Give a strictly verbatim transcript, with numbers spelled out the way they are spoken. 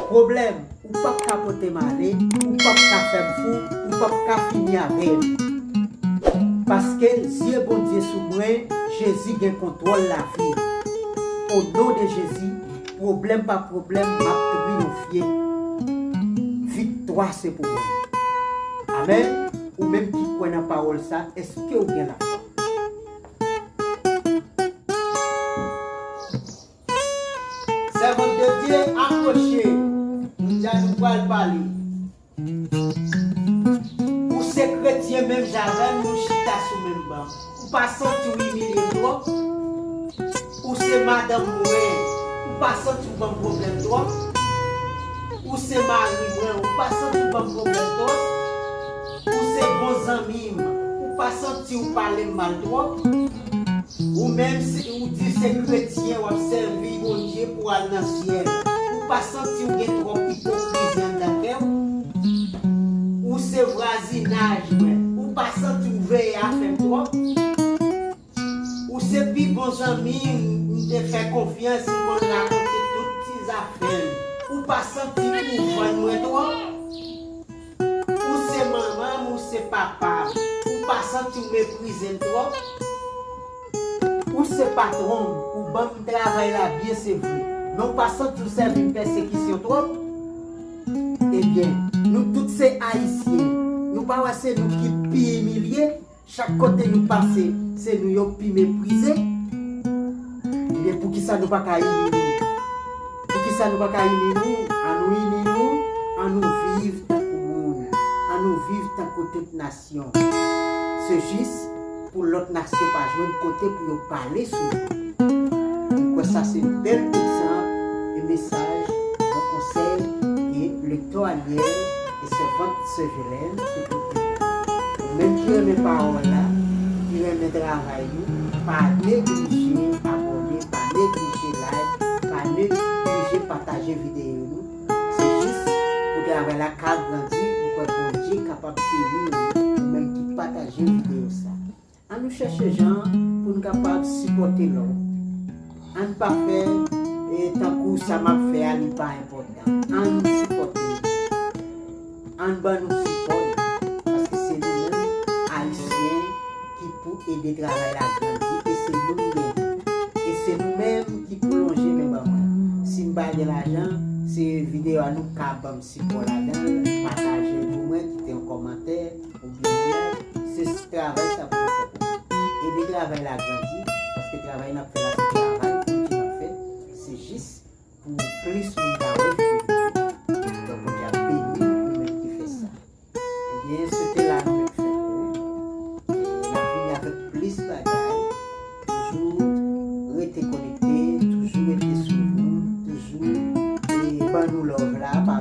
Pwoblèm, ou p ap ka pote m ale, ou p ap ka fè m fou, ou p ap ka fini avè m. Paske zye Bondye sou mwen, Jezi gen kontwòl lavi m. O non de Jezi, pwoblèm pa pwoblèm, m ap triyonfye. Viktwa se pou mwen. Amèn. Ou menm ki kwè nan pawòl sa, èske w gen lafwa? Sèvant de Dye, apwoche. Jodi a nou pral pale. Ou se kretyen menm jan avè m, nou chita sou menm ban. Ou pa santi w imilye m twòp? Ou se madanm mwen, ou pa santi w ban m pwoblèm twòp? Ou se mari mwen, ou pa santi w ban m pwoblèm twòp? Ou se bon zanmi m, ou pa santi w pale m mal twòp? Ou menm si ou di se kretyen, w ap sèvi Bondye pou w al nan syèl, ou pa santi w gen twòp ipokrizi anndan kè w? Ou se vwazinaj mwen, ou pa santi w veye afè m twòp? Ou se pi bon zanmi m, m te fè konfyans, m konn rakonte tout ti zafè m. Ou pa santi ou vann mwen twòp? Ou se manman m, ou se papa m, ou pa santi w meprize m twòp? Ou se patwon m, ou ban m travay la byen se vre, men ou pa santi w sèvi m pèsekisyon twòp? Ebyen, nou tout se Ayisyen, nou pa wè se nou ki pi imilye? Chak kote nou pase, se nou yo pi meprize. Ebyen, poukisa nou pa ka ini nou? Poukisa nou pa ka ini nou? Annou ini nou, annou viv tankou moun, annou viv tankou tout nasyon. Se jis pou lòt nasyon pa jwenn kote pou yo pale sou nou. Mwen kwè sa se yon bèl egzanp, yon mesaj, yon konsèy ke lektè Aniel e sèvant sè Jelèn te pote pou nou. Ou menm ki renmen pawòl la, ki renmen travay nou, pa neglije abòne, pa neglije like, pa neglije pataje videyo nou. Se jis pou travay la ka grandi, mwen kwè Bondye kapab beni ou, ou menm ki pataje videyo sa. Ann nou chèche jan pou n kapab sipòte lòt. Ann pa fè, e, tankou sa m ap fè a, li pa enpòtan. Ann sipòte. Ann ban nou sipò nou. Paske se nou menm, Ayisyen, ki pou ede travay la grandi. E se nou ki genyen. E se nou menm ki pou lonje men ban mwen. Si m pa gen lajan, se videyo a nou ka ban m sipò ladan l. Pataje l pou mwen, kite yon kòmantè. Oubyen ou like, se travay sa pou nou fè pou nou. Ede travay la grandi, paske travay n ap fè la se travay Bondye n ap fè, se jis pou plis moun ka wè videyo yo. Donk Bondye ap beni ou menm ki fè sa. Ebyen, se te la nou mèt fè pou ou. E n ap vini avèk plis bagay. Toujou rete konekte, toujou rete swiv nou, toujou, e, ban nou love la, pa